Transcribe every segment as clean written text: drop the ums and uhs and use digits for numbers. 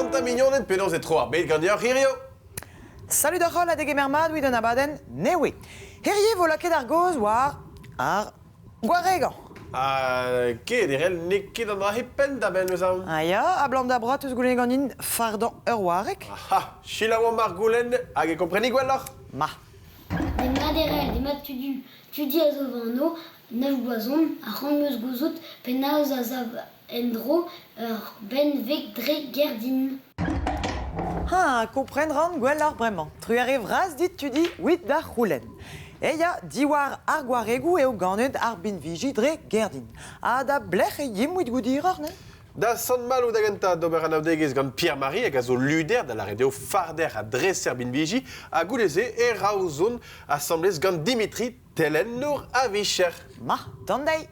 Ac'hanta mignoned, penaos e tro ar bed ganeoc'h hirio? Salud ar c'holl ha degemer mat evit an abadenn Newe. Hirie vo lakaet ar gaoz war ar gwaregañ. Ha ket, Erel, n'eo ket an dra-se penn-da-benn eus aon. Ah ya, abalamour da brat eus goulennet ganin fardañ ur wareg. Aha, selaouomp ar goulenn hag e kompreni gwelloc'h. Ma. Demat Erel, demat Tudu. Tudi a zo va anv, neuf bloaz on, ha c'hoant 'm eus gouzout penaos a sav en-dro ur benveg dre gerdin. Ha kompren 'ran gwelloc'h bremañ. Trugarez vras dit Tudi 'wit da c'houlenn. E ya, diwar ar gwaregoù eo ganet ar binviji dre gerdin. Ha da blec'h e yimp 'wit goût hiroc'h, ne? Da Sant-Malo da gentañ d'ober anaoudegezh gant Pierre-Marie hag a zo luder, da lâret eo farder ha dreser binviji, ha goude-se e Raozon asambles gant Dimitri, telennour a-vicher. Ma, d'an deiz!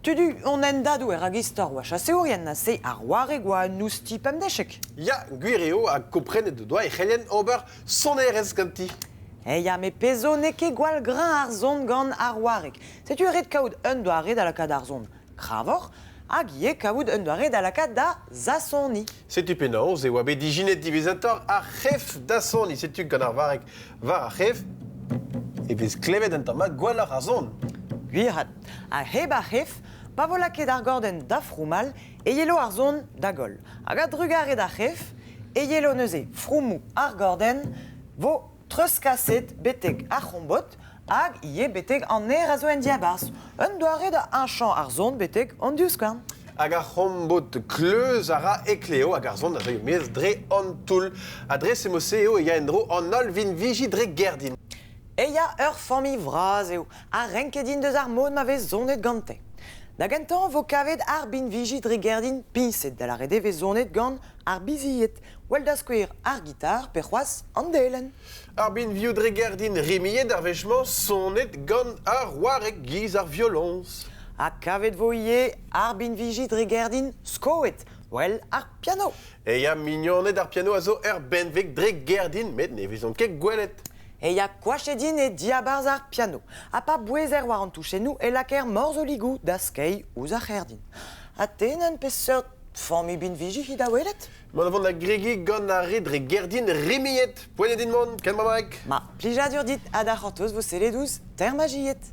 Tudu, on hendadoù er ragistor oa chaseourien ha se ar wareg oa un ouzhti pemdechek. Ya, gwir eo, ha komprenet o doa e c'hellent ober sonerezh ganti. Eh ya, met pezh zo n'eo ket gwall greñv ar son gant ar wareg. Setu ret kaout un doare da lakaat ar son kravoc'h hag ivez kaout un doare da lakaat da zassoniñ. Setu penaos e oa bet ijinet diwezhatoc'h ar c'hef dassoniñ. Setu gant ar wareg war ar c'hef e vez klevet un tamm mat gwelloc'h ar son. Gwir ha hep ar c'hef, pa vo lakaet ar gordenn da froumal, e yelo ar son da goll. Hag a-drugarez d'ar c'hef, e yelo neuze froumoù ar gordenn vo treuzkaset betek ar c'hombod hag ivez betek an aer a zo en diabarzh. Un doare da heñchañ ar son betek an divskouarn. Hag ar c'hombod kleuz a ra ekleo hag ar son a zeuio maez dre an toull. Ha dre se eo e ya en-dro an holl vinviji dre gerdin. E ya ur familh vras eo, ha renket int deus ar mod ma vez sonet gante. Da gentañ vo kavet ar binviji dre gerdin piñset, da lâret eo vez sonet gant ar bizied, well da skouer ar gitar pe c'hoazh an delenn. Ar binvioù dre gerdin rimiet ar wech-mañ sonet gant ar wareg giz ar violoñs. Ha kavet vo ivez ar binviji dre gerdin skoet, well ar piano. E ya mignoned ar piano a zo ur benveg dre gerdin met ne vezont ket gwelet. E ya koachet int e diabarzh ar piano. Ha pa bouezer war an touchennoù e lakaer morzholigoù da skeiñ ouzh ar c'herdin. Ha te, n'en peseurt familh binviji he da welet? Mont a vont da gregiñ gant ar re dre gerdin rimiet. Poent eo din mont, ken bremaik. Ma, plijadur dit ha da c'hortoz vo sellet ouzh Termajied.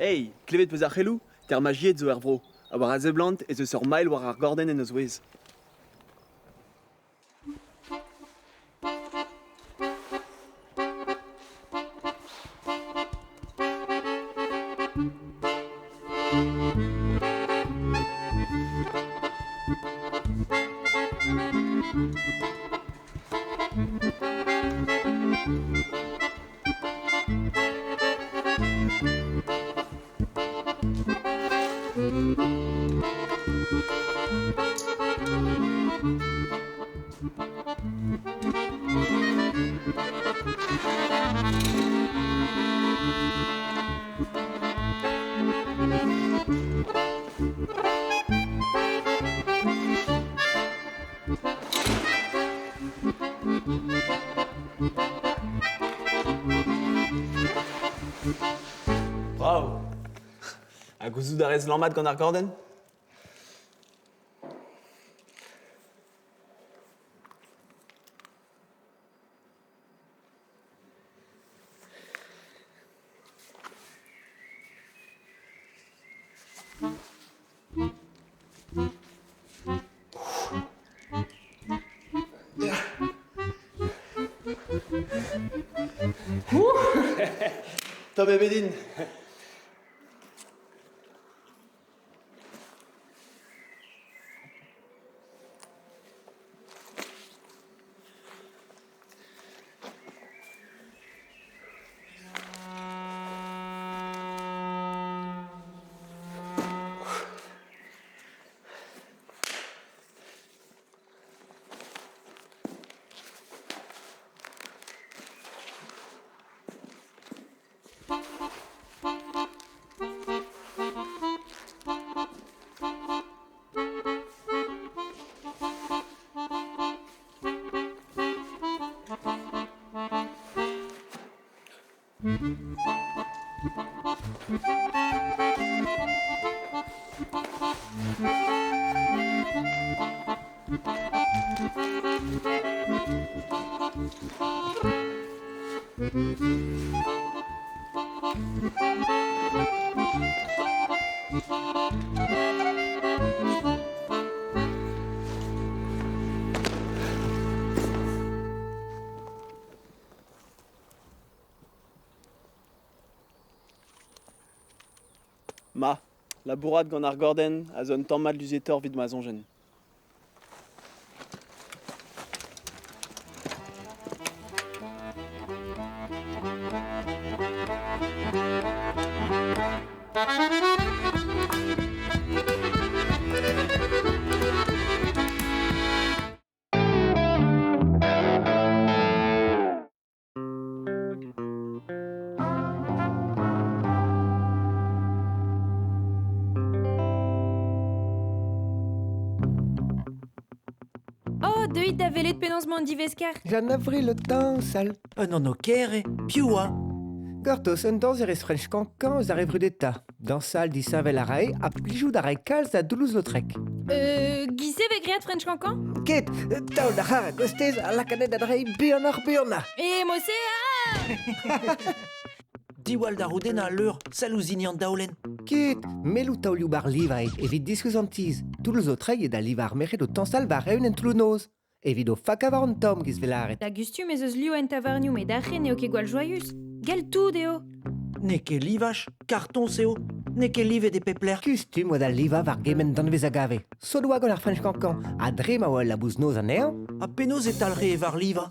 Hey, klevet 'peus ar c'heloù? Termajied zo er vro, ha war a seblant ez eus ur mailh war ar gordenn en o zouez. Brav! Ha gouzout a rez lammat gant ar gordenn? Tomm eo bet din. Ma, labourat gant ar gordenn a zo un tamm mat luzietoc'h evit ma soñjen. Oh, deuit da welet penaos 'mañ an divesker. Jeanne Avril o tañsal. Un anv kaer eo. Piv oa? Gortoz, un dañserez French Cancan eus ar re vrudetañ. Dañsal disheñvel a rae ha plijout a rae kalz da Toulouse-Lautrec. Giz-se 'vez graet French Cancan? Ket, taol da c'har a-gostez ha laka anezhe da dreiñ buanoc'h-buanañ. E mod-se, ah! Diwall da roudennañ al leur, sell ouzh hini an daolenn. Ket, melloù taolioù barr-livañ eo evit diskouez an tizh. Toulouse-Lautrec eo da livañ ar merc'hed o tañsal war-eeun en touloù-noz. Evit o fakañ war an tomm, giz 'vez lâret. Da gustum ez eus liv en tavarnioù met ar re n'eo ket gwall joaius. Gell tout eo. N'eo ket livaj, kartoñs eo. N'eo ket livet e pep lec'h. Kustum oa da livañ war gement danvez a gave. Sot oa gant ar French Cancan, ha dre ma oa ul labous-noz anezhañ. Ha penaos e talc'he e varr-livañ?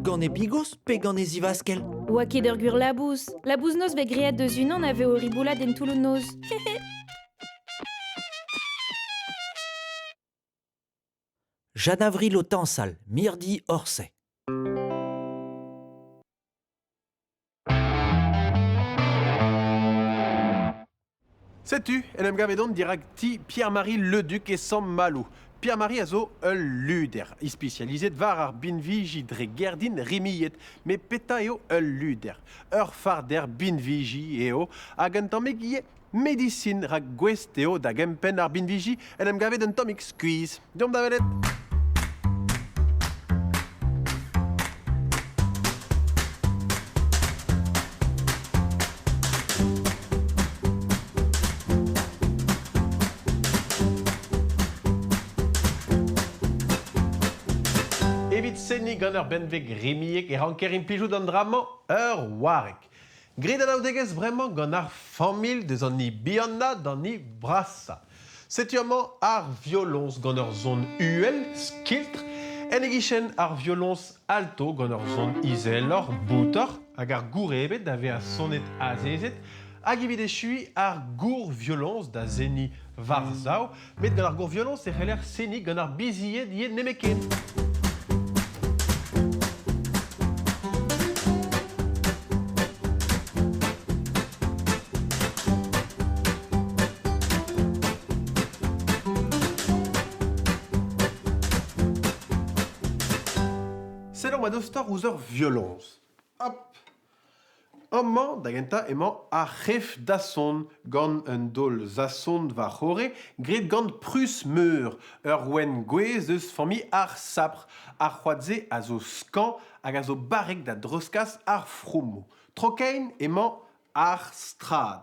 Gant e bigos pe gant e zivaskell? Oa ket ur gwir labous. Labous-noz 'vez graet deus unan a vez o riboulat en toull-noz. Jeanne Avril o tañsal, mirdi Orsay. Setu, en em gavet on dirak ti Pierre-Marie Leduc e Sant-Maloù. Pierre-Marie a zo ul luder, ispisializet war ar binviji dre gerdin rimiet. Met petra eo ul luder? Ur farder binviji eo, hag un tammig ivez medisin, rak gouest eo da gempenn ar binviji en em gavet un tammig skuizh. Deomp da welet! Evit seniñ gant ur benveg rimiek e ranker implijout an dra-mañ ur wareg. Grit anaoudegezh bremañ gant ar familh deus an hini bihanañ d'an hini brasañ. Setu amañ ar violoñs gant ur son uhel, skiltr, en e gichen ar violoñs alto gant ur son izeloc'h, boutoc'h, hag ar gourebed da vezañ sonet azezet, hag evit echuiñ ar gourvioloñs da seniñ war-sav, met gant ar gourvioloñs e c'heller seniñ gant ar bizied ivez nemetken. Sellomp a-dostoc'h ouzh ur violoñs. Hop Amañ, da gentañ, emañ ar c'hef dasson gant un daol zasson war-c'horre graet gant Prus Meur, ur ouenn gouez eus familh ar sapr. Ar c'hoad-se a zo skañv hag a zo barrek da dreuzkas ar fromoù. Tro-kein emañ ar strad.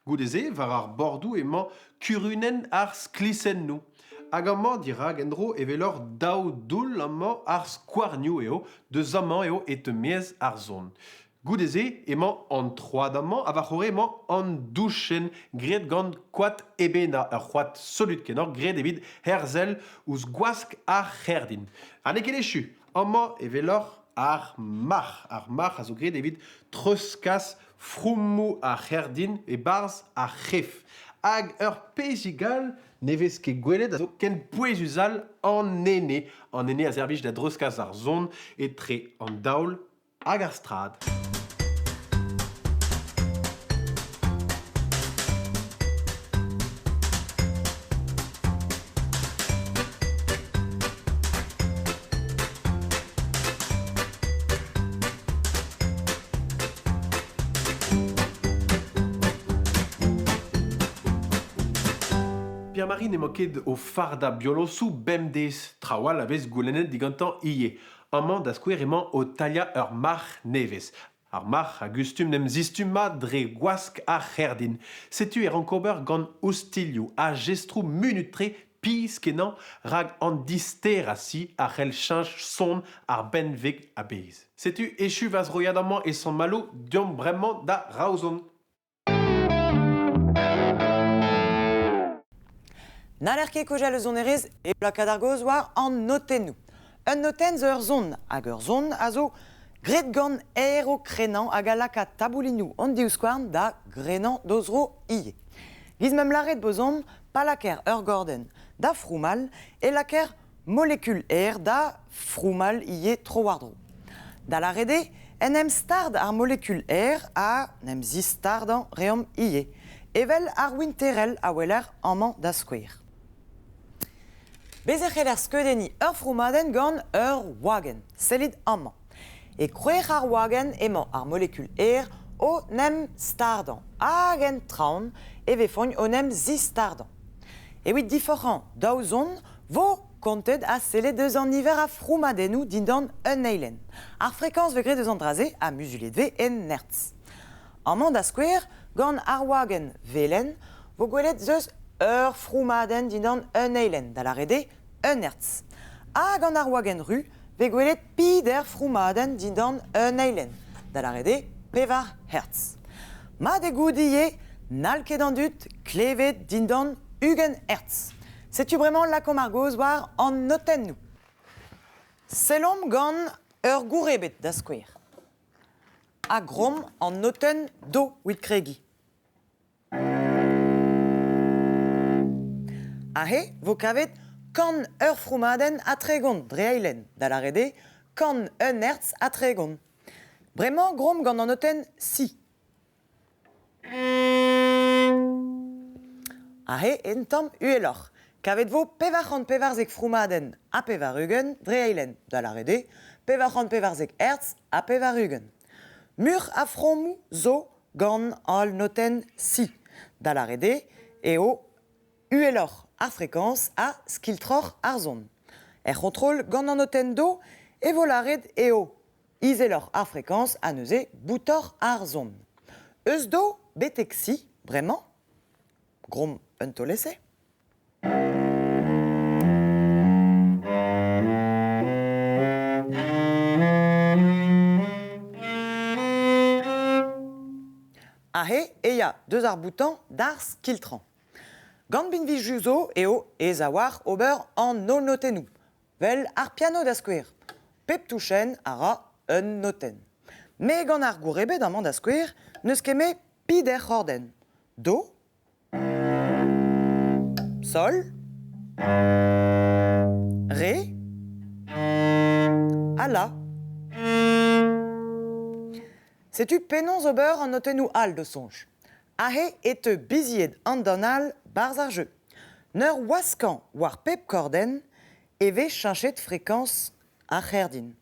Goude-se, war ar bordoù emañ kurunenn ar sklisennoù. Hag amañ dirak en-dro e welor daou doull amañ ar skouarnioù eo, deus amañ eo e teu maez ar son. Goude-se emañ an troad amañ ha war-c'horre emañ an douchenn graet gant koad Ebena, ur c'hoad solut-kenañ graet evit herzel ouzh gwask ar c'herdin. Ha n'eo ket echu. Amañ e weloc'h ar marc'h. Ar marc'h a zo graet evit treuzkas fromoù ar c'herdin e-barzh ar c'hef. Hag ur pezhig all ne vez ket gwelet a zo ken pouezus all an ene. An ene a servij da dreuzkas ar son etre an daol hag ar strad. Pierre-Marie n'emañ ket o fardañ bioloñsoù bemdez. Traoù all a vez goulennet digantañ ivez. Amañ da skouer emañ o taliañ ur marc'h nevez. Ar marc'h a gustum 'n em zistummañ dre gwask ar c'herdin. Setu e rank ober gant ostilhoù ha jestroù munut-tre pizh-kenañ rak an disterañ si a c'hell cheñch son ar benveg a-bezh. Setu echu va zroiad amañ e Sant-Malo, deomp bremañ da Raozhon. N'haller ket kaozeal eus sonerezh hep lakaat ar gaoz war an notennoù. Un notenn zo ur son, hag ur son a zo graet gant aer o krenañ hag a laka taboulinoù an divskouarn da grenañ d'o zro ivez. Giz m'em lâret bozomp, pa lakaer ur gordenn da froumal e lakaer molekul aer da froumal ivez tro-war-dro. Da lâret eo en em stard ar molekul aer ha en em zistardañ reomp ivez, evel ar winterell a weler amañ da skouer. Bez' e c'heller skeudenniñ ur froumadenn gant ur wagenn. Sellit amañ. E krec'h ar wagenn emañ ar molekul aer o 'n em stardañ hag en traoñ e vefont o 'n em zistardañ. Evit diforc'hañ daou zon 'vo kontet ha sellet eus an niver a froumadennoù dindan un eilenn. Ar frekañs 'vez graet eus an dra-se ha muzuliet 'vez en hertz. Amañ da skouer, gant ar wagenn velen 'vo gwelet 'z eus ur froumadenn dindan un eilenn, da lâret eo un hertz. Ha gant ar wagenn ru 'vez gwelet peder froumadenn dindan un eilenn, da lâret eo pevar hertz. Mat eo goût ivez n'hall ket an dud klevet dindan 20 hertz. Setu bremañ lakaomp ar gaoz war an notennoù. Sellomp gant ur gourebed da skouer. Ha gromp an notenn do evit kregiñ. Aze 'vo kavet kant ur froumadenn ha 30 dre eilenn, da lâret eo kant un hertz ha 30. Bremañ gromp gant an notenn si. Aze un tamm uheloc'h. Kavet 'vo 414 froumadenn ha 80 dre eilenn, da lâret eo 414 hertz ha 80. Muc'h a fromoù zo gant al notenn si, da lâret eo eo uheloc'h ar frekañs ha skiltroc'h ar son. Er c'hontrol, gant an notenn do e vo lâret eo izeloc'h ar frekañs ha neuze boutoc'h ar son. Eus do betek si, bremañ, gromp un taol-ese. Aze e ya deus ar boutañ d'ar skiltrañ. Gant binvioù zo eo aes a-walc'h ober an holl notennoù, 'vel ar piano da skouer. Pep touchenn a ra un notenn. Met gant ar gourebed amañ da skouer n'eus ket 'met peder c'hordenn. Do, sol, re, ha la. Setu penaos ober an notennoù all d'ho soñj. Aze e teu bizied an dan all 'barzh ar jeu. 'N ur waskañ war pep kordenn e vez cheñchet frekañs ar c'herdin.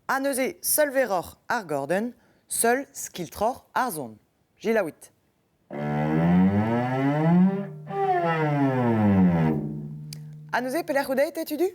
Ha neuze seul verroc'h ar gordenn, seul skiltroc'h ar son. Selaouit. Ha neuze pelec'h out aet, Tudu?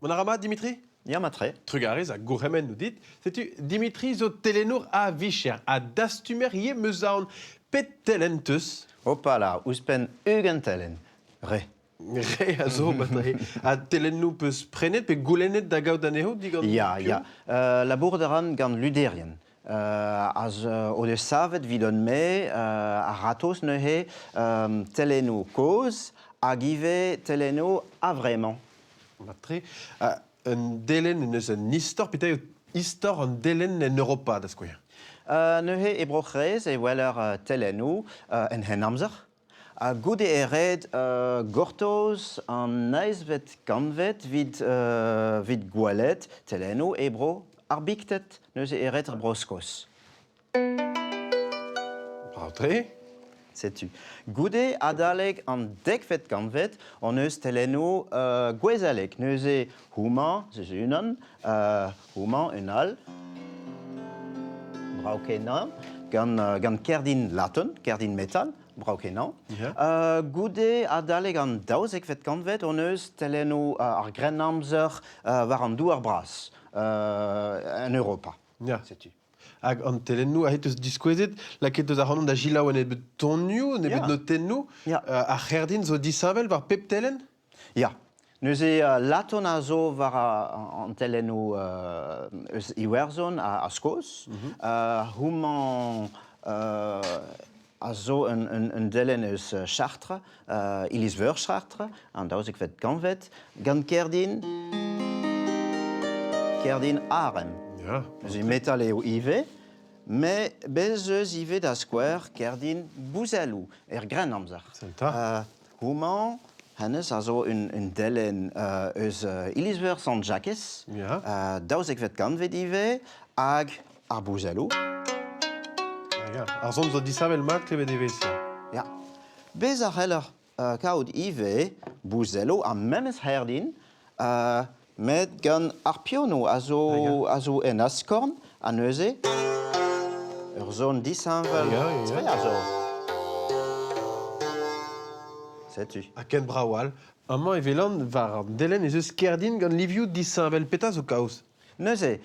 Mont a ra mat, Dimitri? Ya, matre. Trugarez ha gourc'hemennoù dit. Setu Dimitri zo telennour a-vicher ha dastumer ivez 'meus aon. Pet telenn 'teus? Hopala, ouzhpenn 20 telenn. Re. Re a zo, matre. Ha telennoù 'peus prenet pe goulennet da gaout anezho digant Ya, piv? ya. Labourat a ran gant luderien. Az o deus savet 'vidon-me a-ratozh neuze telennoù kozh hag ivez telennoù a-vremañ. Mat-tre. Un delenn en deus un istor, petra eo istor an delenn en Europa, da skouer? Neuze e Bro-C'hres e weler telennoù en Henamzer. Ha goude e red gortoz an eizhvet kantved 'vit gwelet telennoù e bro ar Bikted, neuze e red ar Bro-Skos. Brav-tre. Setu. Goude adalek an dekvet kantved hon eus telennoù gouezelek. Neuze houmañ, se unan, houmañ un all. Brav-kenañ, gant kerdin laton, kerdin metal. Brav-kenañ. Goude, adalek an 12vet kantved, hon eus telennoù ar Grennamzer war an douar-bras, en Europa. Ya. Setu. Hag an telennoù aze 'teus diskouezet, lakaet deus ac'hanomp da selaou un nebeud tonioù, un nebeud notennoù. Ar c'herdin zo disheñvel war pep telenn? Ya. Neuze laton a zo war an telennoù eus Iwerzhon ha Skos. Houmañ a zo un delenn eus Chartres, iliz-veur Chartres, an 12vet kantved, gant kerdin kerdin arem. Ya. Neuze metal eo ivez, met bez eus ivez da skouer kerdin bouzelloù er Grennamzer. Sell 'ta. Houmañ, hennezh a zo un delenn eus iliz-veur Sant-Jakez, 12vet kantved ivez, hag ar bouzelloù. Ya, ar son zo disheñvel mat klevet e vez. Ya. Bez a c'heller kaout ivez bouzelloù ar memes c'herdin, met gant ar piono a zo en askorn, ha neuze ur son disheñvel tre a zo. Setu. Ha ken brav all. Amañ e welan war an delenn ez eus kerdin gant livioù disheñvel. Petra zo kaoz? Neuze,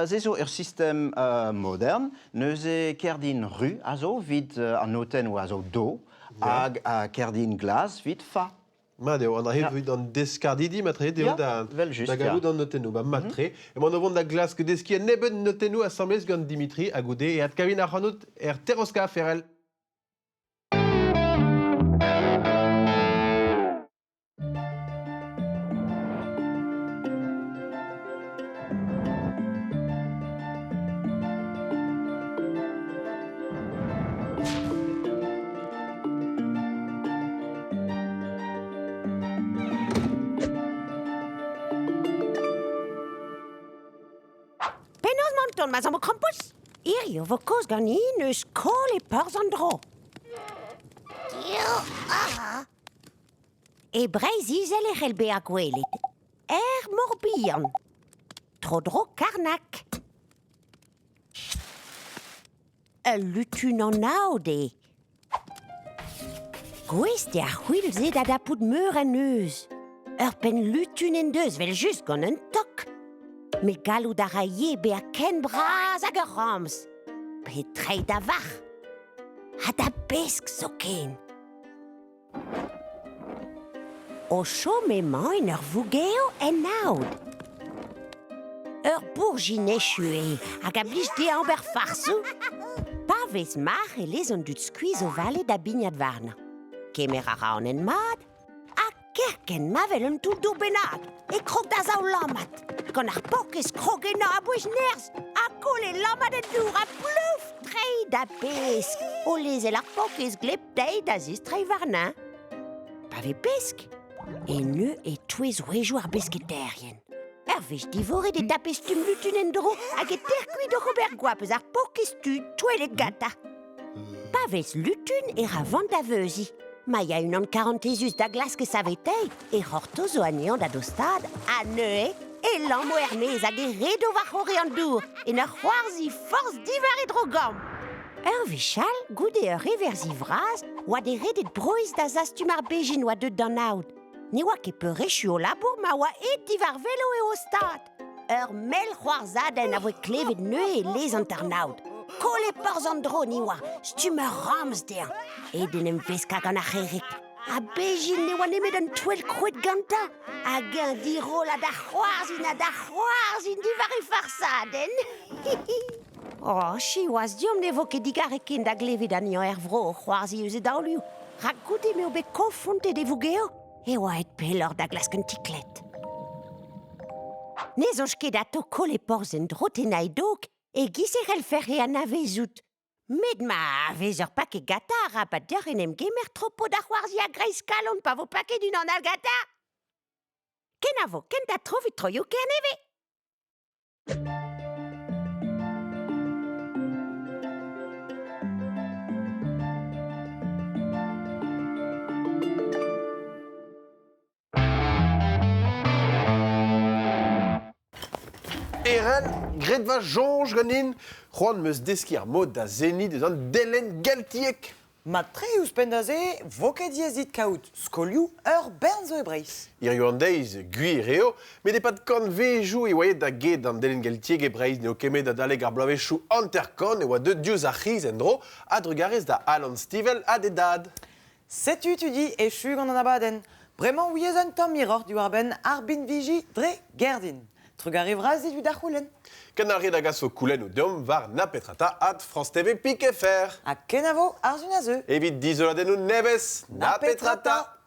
se zo ur sistem modern. Neuze kerdin ru a zo evit an notennoù a zo do, hag kerdin glas evit fa. Mat eo, an dra evit an deskardidi matre eo da, da gavout an notennoù. Ba mat-tre. Emaon o vont da glask deskiñ un nebeud notennoù asambles gant Dimitri ha goude e adkavin ac'hanout er Teroska, Ferel. Penaos 'mañ an ton ma zamm krampouezh? Hiziv 'vo kaoz ganin eus skol e porzh an dro. E Breizh-Izel e c'hell bezañ gwelet er Mor-Bihan, tro-dro Karnag. Ul lutun an aod eo. Gouest eo ar c'hwil-se da dapout meur a neuz. Ur penn lutun en deus evel-just gant un tok. Met gallout a ra ivez bezañ ken bras hag ur ramz. Pe treiñ da varc'h. Ha da besk zoken. O chom emañ en ur vougev en aod. Ur bourjin echu eo hag a blij dezhañ ober farsoù. Pa vez marc'h e lez an dud skuizh o vale da bignat warnañ. Kemer a ra an hent mat ha kerkent ma wel un toull-dour bennak e krog da zaoulammat. Gant ar paourkaezh krog ennañ a-bouez nerzh ha koll e lammat en dour ha plouf treiñ da besk o lezel ar paourkaezh gleb dezhi da zistreiñ warnañ. Pa vez pesk, e neu e-touez rouejoù ar besketaerien. Ur wech divoret e tape stumm lutun en-dro hag e tec'h kuit oc'h ober goap eus ar paourkaezh tud touellet gantañ. Pa vez lutun e ra van da veuziñ. Ma ya unan karantezus da glask e saveteiñ e c'hortozo anezhañ da dostaat ha neuze e lammo er-maez hag e redo war-c'horre an dour en ur c'hoarzhiñ forzh diwar e dro-gamm. Ur wech all, goude ur reverzhi vras, oa deredet broiz da zastum ar bezhin oa deuet d'an aod. Ne oa ket peurechu o labour ma oa aet diwar velo e ostad. Ur mell c'hoarzhadenn a voe klevet neuze e lez an tarnaod. Koll e porzh an dro ni oa, stumm ur ramz dezhañ. Aet en em veskañ gant ar c'herreg. Ha bezhin ne oa nemet un touell krouet gantañ. Hag eñ dirollañ da c'hoarzhin ha da c'hoarzhin diwar e farsadenn. Oh, siwazh deomp ne vo ket digarez ken da glevet anezhañ er vro o c'hoarzhiñ eus e daolioù. Rak goude m'eo bet konfontet e vougev e oa aet pelloc'h da glask un tiklet. Ne soñj ket atao koll e porzh en-dro tennañ e dog e-giz e c'hellfec'h e anavezout. Met ma vez ur paket gantañ arabat deoc'h en em gemer tro-po da c'hoarzhiñ a-greiz kalon pa vo paket unan all gantañ. Kenavo, kentañ tro 'vit troioù Kernevez. Eren, graet va soñj ganin, c'hoant 'm eus deskiñ ar mod da seniñ deus an delenn geltiek. Mat-tre ouzhpenn da se 'vo ket diaes dit kaout skolioù ur bern zo e Breizh. Hiziv an deiz, gwir eo, met e-pad kantvejoù e oa aet da get an delenn geltiek e Breizh. N'eo ket met adalek ar bloavezhioù hanter-kant e oa deuet diouzh ar c'hiz en-dro a-drugarez da Alan Stivell ha d'e dad. Setu Tudi echu gant an abadenn. Bremañ ouiez un tamm hiroc'h diwar-benn ar binviji dre gerdin. Trugarez vras dit evit ar c'houlenn. Kenalc'hit da gas ho koulennoù deomp war na petra 'ta at France TV Pik FR. Ha kenavo ar sun a zeu. Evit dizoladennoù nevez, na petra 'ta.